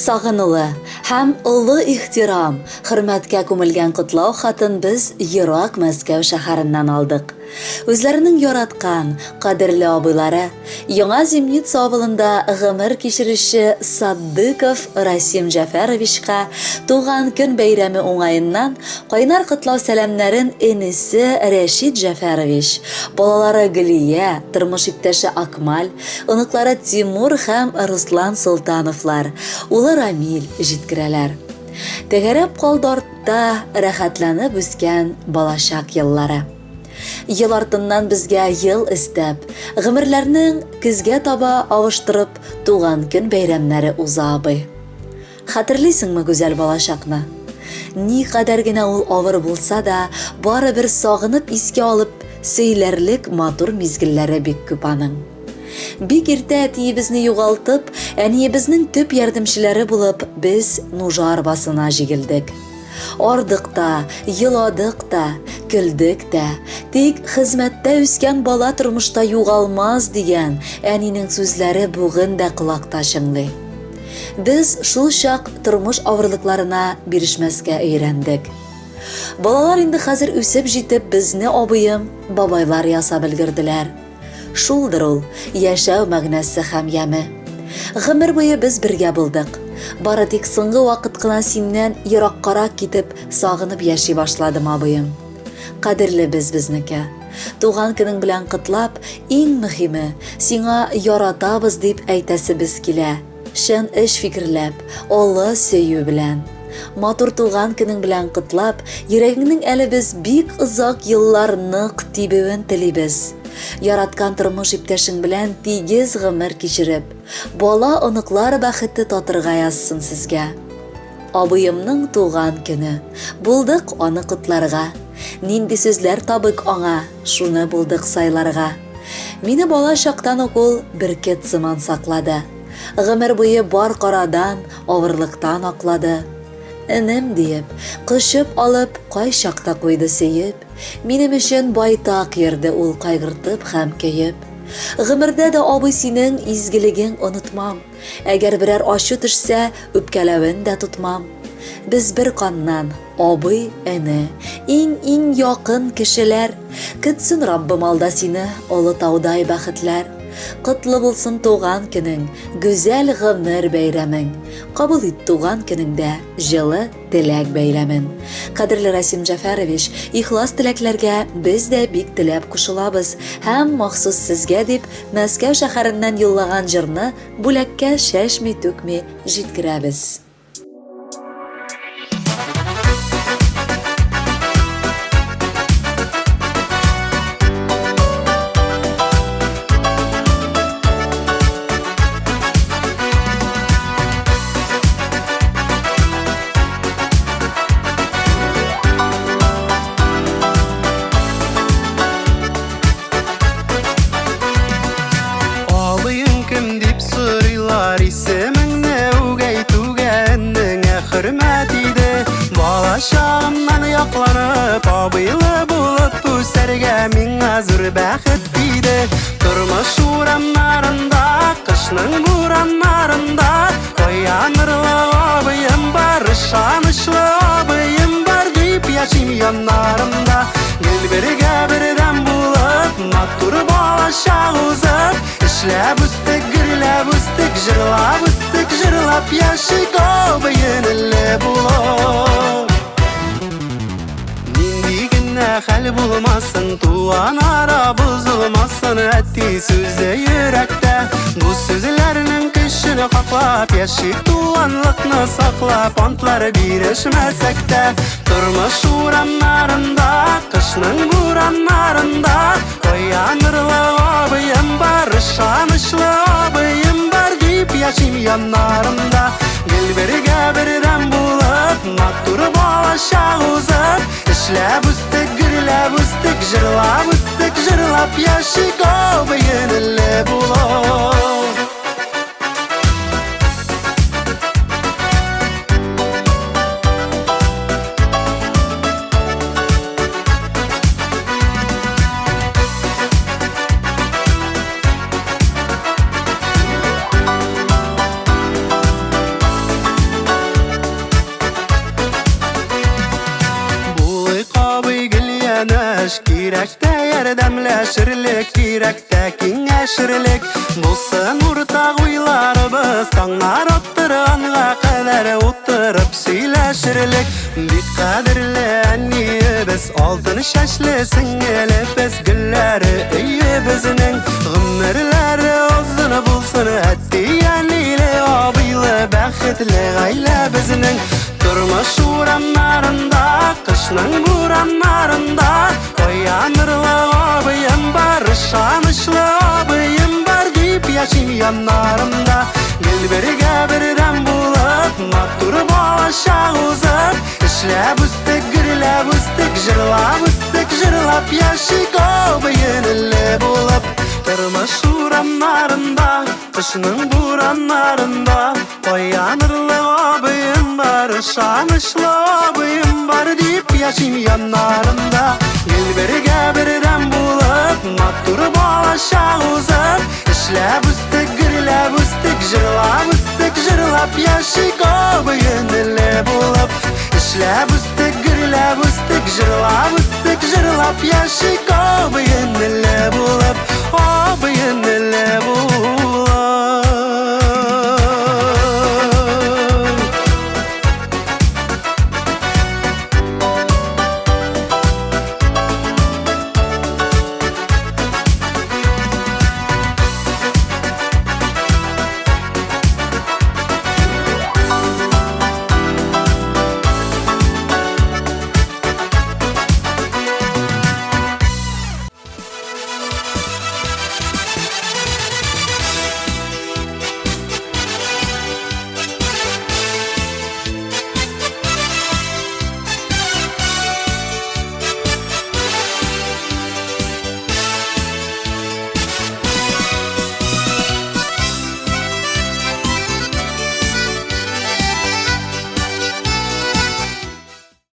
Сагынулы һәм олы ихтирам, хөрмәткә күмелгән котлау хатын без ерак Мәскәү шәһәреннән алдык. Үзләренең яраткан, кадерле абыйлары, Яңа Зимница авылында гомер кичерүче Саддыков Расим Җәфәровичка туган көн бәйрәме уңаеннан кайнар котлау сәламнәрен энесе Рәшит Җәфәрович, балалары Гөлия, тормыш иптәше Акмаль, Оныклары Тимур һәм Руслан Солтановлар, улы Рамил җиткерәләр. Тәгәрәп калды артта рәхәтләнеп үскән балачак еллары. Ел артыннан безгә ел өстәп, гомерләрнең көзгә таба авыштырып туган көн бәйрәмнәре уза абый. Хәтерлисеңме гүзәл балачакны? Никадәр генә ул авыр булса да, барыбер сагынып искә алып сөйләрлек матур мизгелләре бик күп аның. Бик иртә әтиебезне югалтып, әниебезнең төп ярдәмчеләре булып, без нужа арбасына җигелдек. Ардык та, еладык та, көлдек тә. Тик хезмәттә үскән бала тормышта югалмас дигән әнинең сүзләре бүген дә колакта чыңлый. Без шул чак тормыш авырлыкларына бирешмәскә өйрәндек. Балалар инде хәзер үсеп җитеп, безне абыем, бабайлар ясап өлгерделәр. Шулдыр ул, яшәү мәгънәсе һәм яме. Гомер буе без бергә булдык. Бары тик соңгы вакыт кына синнән ераккарак китеп, сагынып яши башладым, абыем. Кадерле без безнеке. Туган көнең белән котлап, иң мөһиме, сиңа яратабыз дип әйтәсебез килә. Чын эш фикерләп, олы сөю белән. Матур туган көнең белән котлап, йөрәгеңнең әле без бик озак еллар нык тибүен телибез. Яраткан тормыш иптәшең белән тигез гомер кичереп, бала-оныклар бәхете татырга язсын сезгә. Абыемның туган көне. Булдык аны котларга. Нинди сүзләр табыйк аңа, шуны булдык сайларга. Мине бала чактан ук ул бөркет сыман саклады. Гомер буе бар карадан, авырлыктан аклады. Энем диеп, кочып алып, кайчакта куйды сөеп. Минем өчен байтак йөрде ул кайгыртып һәм көеп. Гомердә дә абый синең изгелегең онытмам. Әгәр берәр ачу төшсә, үпкәләвен дә тотмам. Без бер каннан, абый, эне, иң-иң якын кешеләр. Көтсен Раббым алда сине олы таудай бәхетләр. Котлы булсын туган көнең, гүзәл гомер бәйрәмең. Кабул ит туган көнеңдә җылы теләк бәйләмен. Кадерле Расим Җәфәрович, ихлас теләкләргә без дә бик теләп кушылабыз һәм махсус сезгә дип Мәскәү шәһәреннән юллаган җырны бүләккә чәчми-түкми җиткерәбез. Абыең кем дип сорыйлар, исемеңне үк әйтүгә энеңә хөрмәт иде. Бала чагымнан якланып, абыйлы булып үсәргә миңа зур бәхет тиде. Тормыш урамнарында, кышның бураннарында Таянырлы абыем бар, ышанычлы абыем бар дип яшим яннарымда. Гел бергә бердәм булып, матур балачак узып, эшләп үстек, гөрләп үстек, җырлап үстек, җырлап яшик абый-энеле булып. Нинди генә хәл булмасын, туган ара бозылмасын, әти сүзе йөрәктә. Бу сүзләрнең көчен хаклап, яшик туганлыкны саклап, антлар бирешмәсәк тә, тормыш урамнарында, кышның бураннарында, таянырлы абыем бар, ышанычлы абыем бар дип яшим яннарымда. Гел бергә бердәм булып, матур балачак узып, эшләп үстек, гөрләп үстек, җырлап үстек, җырлап яшик абый-энеле булып. Кирәк тә ярдәмләшерлек, кирәк тә киңәшерлек. Булсын уртак уйларыбыз, таңнар аттырганга кадәр утырып сөйләшерлек. Бик кадерле әниебез, алтын чәчле сеңелебез, гөлләре өебезнең, гомерләре озын булсын, әти-әниле, абыйлы, бәхетле гаилә безнең. Тормыш урамнарында, кышның бураннарында, таянырлык абыем бар, ышанычлы абыем бар дип яшим яннарымда. Гел бергә бердәм булып, матур балачак узып, эшләп үстек, гөрләп үстек, җырлап үстек, җырлап яшик абый-энеле булып. Тормыш урамнарында, кышның бураннарында, таянырлык абыем бар, ышанычлы абыем бар дип яшим яннарымда. Гел бергә бердәм булып, матур балачак узып, эшләп үстек, гөрләп үстек, җырлап үстек, җырлап яшик абый-энеле булып. Эшләп үстек, гөрләп үстек, җырлап үстек, җырлап яшик абый-энеле булып, абый-энеле булып.